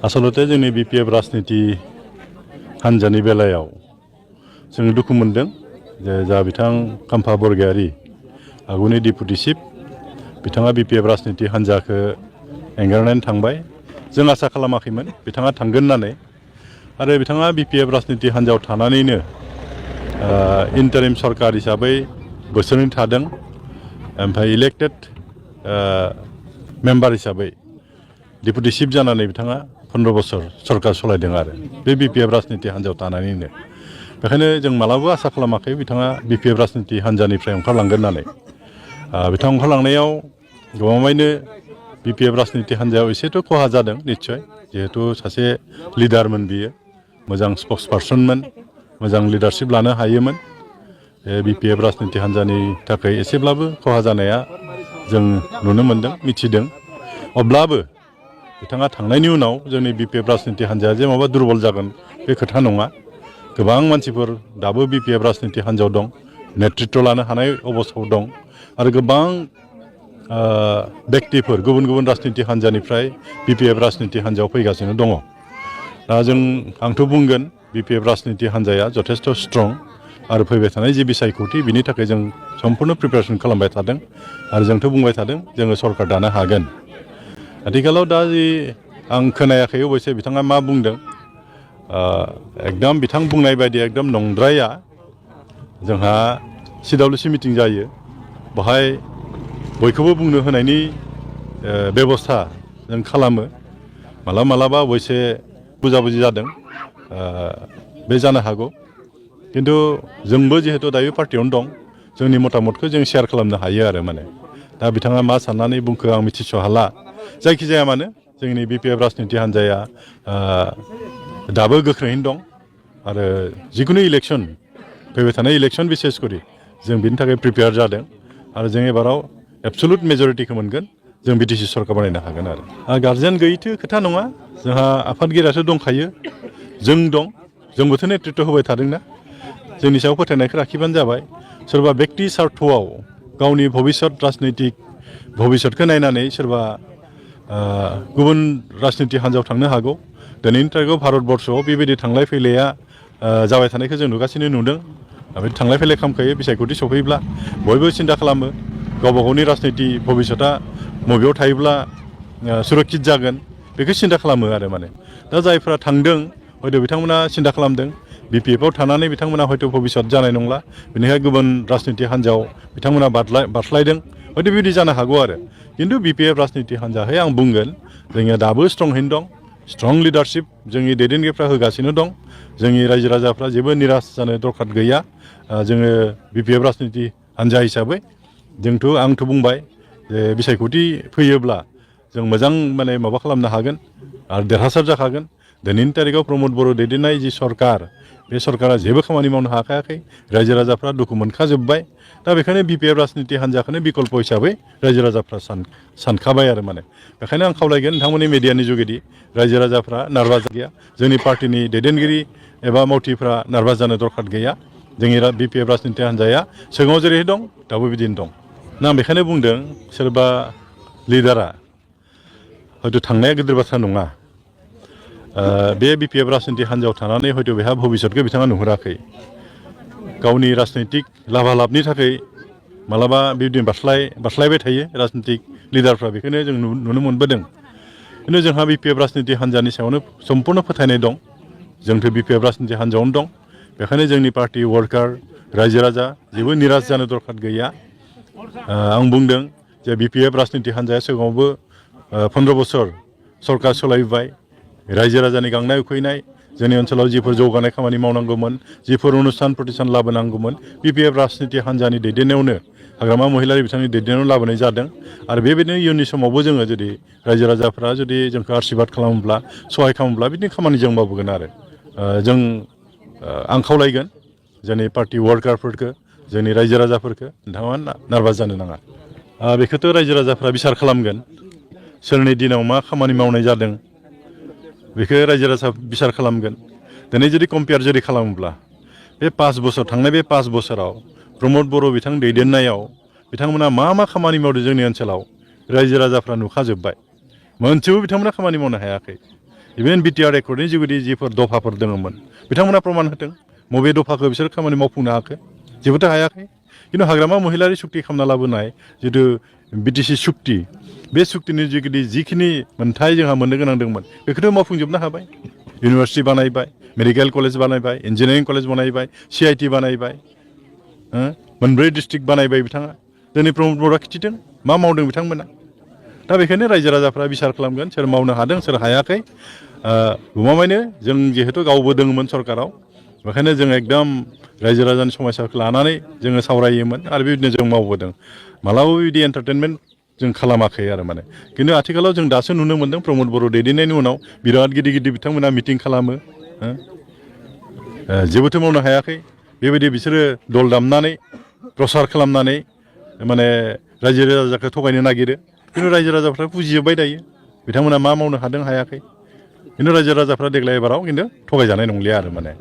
आसलते जोंनि बिपिएफ राजनिति हान्जानि बेलायाव जों दुखु मोनदों जे जा बिथां काम्फा बरगयारी आगुनि डिपुटि चिफ बिथाङा बिपिएफ राजनिति हान्जाखौ एंगारनानै थांबाय। जों आसा खालामाखैमोन बिथाङा थांगोन होननानै आरो बिथाङा बिपिएफ राजनिति हान्जायाव थानानैनो इन्टारिम सरकार हिसाबै बोसोरनै थादों। ओमफ्राय इलेक्टेड मेम्बार हिसाबै डिपुटि चिफ जानानै बिथाङा 15 बोसोर सरकार सलायदों आरो बे बिपिएफ राजनिति हान्जायाव थानानैनो। बेखायनो जों मालाबा आसा खालामाखै बिथाङा बिपिएफ राजनिति हान्जानिफ्राय ओंखारलांगोन होननानै। बिथां ओंखारलांनायाव गमामायैनो बिपिएफ राजनिति हान्जायाव एसेथ' खहा जादों निस्सय, जिहेतु सासे लिडारमोन बियो, मोजां स्पक्स पार्सनमोन, मोजां लिडारशिप लानो हायोमोन। बिपिएफ राजनिति हान्जानि थाखाय एसेब्लाबो खहा जानाया जों नुनो मोन्दों, मिथिदों। अब्लाबो बिथाङा थांनायनि उनाव जोंनि बिपिएफ राजनिति हान्जाया जे माबा दुरबल जागोन बे खोथा नङा। गोबां मानसिफोर दाबो बिपिएफ राजनिति हान्जायाव दं, नेतृत्व लानो हानाय अबस्थायाव दं आरो गोबां बेक्तिफोर गुबुन गुबुन राजनिति हान्जानिफ्राय बिपिएफ राजनिति हान्जायाव फैगासिनो दङ। दा आंथ' बुंगोन बिपिएफ राजनिति हान्जाया जथेस्थ' स्ट्रं आरो फैबाय थानाय जि बिसायख'थि बिनि थाखाय जों सम्पुर्ण प्रिपेरेसन खालामबाय थादों आरो जोंथ' बुंबाय थादों जोङो सरकार दानो हागोन। आथिखालाव दा जि आं खोनायाखै अबयसे बिथाङा मा बुंदों, एकदम बिथां बुंनाय बायदि एकदम नंद्राया। जोंहा CWC मिटिं जायो, बेहाय बयखौबो बुंनो होनायनि बेबस्था जों खालामो। मालाबा अबयसे बुजाबुजि जादों, बे जानो हागौ। खिन्थु जोंबो जिहेतु दायो पार्टियावनो दं, जोंनि मतामतखौ जों शेयार खालामनो हायो आरो माने। दा बिथाङा मा साननानै बुंखो आं मिथिस' हाला। जायखिजाया मानो जोंनि बिपिएफ राजनिति हान्जाया दाबो गोख्रैनो दं आरो जिखुनु इलेक्सन फैबाय थानाय इलेक्सन बिसेस करि जों बिनि थाखाय प्रिपेयार जादों आरो जों एबाराव एबसुलुट मेजरिटिखौ मोनगोन, जों बिटिसि सरकार बानायनो हागोन आरो गार्जेन गैयैथ' खोथा नङा। जोंहा आफादगिरियाथ' दंखायो, जों दं, जोंबोथ' नेतृत्व होबाय थादोंना। जोंनि सायाव फोथायनायखौ लाखिबानो जाबाय। सोरबा बेक्ति सार्थआव गावनि भबिष्यत राजनैतिक भबिष्यतखौ नायनानै सोरबा गुबुन राजनिति हान्जायाव थांनो हागौ। दिनैनि थारिखआव भारतबर्षआव बेबायदि थांलाय फैलाया जाबाय थानायखौ जों नुगासिनो नुदों। बे थांलाय फैलाय खालामखायो बिसायख'थि सफैब्ला बयबो सिन्था खालामो गावबा गावनि राजनिति भबिष्यता बबेयाव थायोब्ला सुरक्षित जागोन बेखौ सिन्था खालामो आरो माने। दा जायफ्रा थांदों हयथ' बिथांमोना सिन्था खालामदों बिपिएफआव थानानै बिथांमोना हयथ' भबिष्यत जानाय नंला, बेनिखाय गुबुन राजनिति हान्जायाव बिथांमोना बारस्लायदों, हयथ' बेबायदि जानो हागौ आरो। खिन्थु बिपिएफ राजनिति हान्जाहै आं बुंगोन जोंनिया दाबो स्ट्रंहैनो दं, स्ट्रं लिडारशिप जोंनि दैदेनगिरिफ्रा होगासिनो दं। जोंनि रायजो राजाफ्रा जेबो निराश जानो दरखार गैया। जोङो बिपिएफ राजनिति हान्जा हिसाबै आंथ' बुंबाय जे बिसायख'थि फैयोब्ला जों मोजां माने माबा खालामनो हागोन आरो देरहासार जाखागोन। दिनैनि तारिखआव प्रमद बर' दैदेननाय जि सरकार, बे सरकारा जेबो खामानि मावनो हाखायाखै, रायजो राजाफ्रा दुखु मोनखाजोब्बाय। दा बेखायनो बिपिएफ राजनिति हान्जाखौनो बिकल्प हिसाबै रायजो राजाफ्रा सानखाबाय आरो माने। बेखायनो आं खावलायगोन नोंथांमोननि मिडियानि जुगेदि रायजो राजाफ्रा नार्भास गैया, जोंनि पार्टिनि दैदेनगिरि एबा मावथिफ्रा नार्भास जानो दरखार गैया। जोंनि बिपिएफ राजनिति हान्जाया सिगाङाव जेरै दं दाबो बिदिनो दं। आं बेखायनो बुंदों सोरबा लिडारा हयथ' थांनाया गिदिर बाथ्रा नङा। बे बिपिएफ राजनिति हान्जायाव थानानै हयथ' बेहा भबिष्यतखौ बिथाङा नुहुराखै। गावनि राजनैतिक लाभा लाबनि थाखाय मालाबा बिदिनो बारस्लायबाय थायो राजनितिक लिडारफ्रा, बेखौनो जों नुनो मोनबोदों। खिन्थु जोंहा बिपिएफ राजनिति हान्जानि सायावनो सम्पुर्ण फोथायनाय दं। जोंथ' बिपिएफ राजनिति हान्जायावनो दं। बेखायनो जोंनि पार्टि वार्कार रायजो राजा जेबो निराश जानो दरखार गैया। आं बुंदों जे बिपिएफ राजनिति हान्जाया सिगाङावबो 15 बोसोर सरकार सलायबाय। रायजो राजानि गांनाय उखैनाय, जोंनि ओनसोलाव जिफोर जौगानाय खामानि मावनांगौमोन, जिफोर अनुस्थान प्रतिष्ठान लाबोनांगौमोन, बिपिएफ राजनिति हान्जानि दैदेननायावनो हाग्रामा महिलारि बिथांनि दैदेननायाव लाबोनाय जादों। आरो बेबायदिनो इयुननि समावबो जोङो जुदि रायजो राजाफ्रा जुदि जोंखौ आशीर्बाद खालामोब्ला, सहाय खालामोब्ला बिदिनो खामानि जों मावबोगोन आरो। आं खावलायगोन जोंनि पार्टि वार्कारफोरखौ, जोंनि रायजो राजाफोरखौ नोंथांमोना नार्भास जानो नाङा। बेखौथ' रायजो राजाफ्रा बिसार खालामगोन सोरनि दिनाव मा खामानि मावनाय जादों बेखौ रायजो राजा बिसार खालामगोन। दिनै जुदि कम्पेयार जुदि खालामोब्ला बे 5 बोसोर थांनाय बे 5 बोसोराव प्रमद बर' बिथां दैदेननायाव बिथांमोना मा खामानि मावदों जोंनि ओनसोलाव रायजो राजाफ्रा नुखाजोब्बाय। मोनसेबो बिथांमोना खामानि मावनो हायाखै। इभेन बिटिआर एकर्डनि जुगेदि जिफोर दफाफोर दङमोन बिथांमोना प्रमान होदों बबे दफाखौ बिसोर खामानि मावफुंनो हाखो जेबोथ' हायाखै खिन्थु हाग्रामा महिलारि सुक्ति खालामना लाबोनाय जिथु बिटिसि सुक्ति बे सुक्तिनि जुगेदि जिखिनि मोन्थाय जोंहा मोननो गोनां दंमोन बेखौथ' मावफुंजोबनो हाबाय इउनिभार्सिटि बानायबाय मेडिकेल कलेज बानायबाय इन्जिनियारिं कलेज बानायबाय CIT बानायबाय मोनब्रै डिस्ट्रिक्ट बानायबाय बिथाङा दिनै प्रमद बर'आ खिथिदों मा मावदों बिथांमोना दा बेखायनो रायजो राजाफ्रा बिसार खालामगोन सोर मावनो हादों सोर हायाखै गमामायैनो जों जिहेतु गावबो दङमोन सरकाराव बेखायनो जों एकदम रायजो राजानि समस्याखौ लानानै जोङो सावरायोमोन आरो बेबायदिनो जों मावबोदों मालाबाबो बिदि एन्टारटेनमेन्ट जों खालामाखै आरो माने खिन्थु आथिखालाव जों दासो नुनो मोन्दों प्रमद बर' दैदेननायनि उनाव बिराद गिदिर गिदिर बिथांमोना मिटिं खालामो जेबोथ' मावनो हायाखै बेबायदि बिसोरो दल दामनानै प्रसार खालामनानै माने रायजो राजाखौ थगायनो नागिरो खिन्थु रायजो राजाफ्रा बुजिजोब्बाय दायो बिथांमोना मा मावनो हादों हायाखै खिन्थु रायजो राजाफ्रा देग्लाय एबाराव खिन्थु थगायजानाय नंलिया आरो माने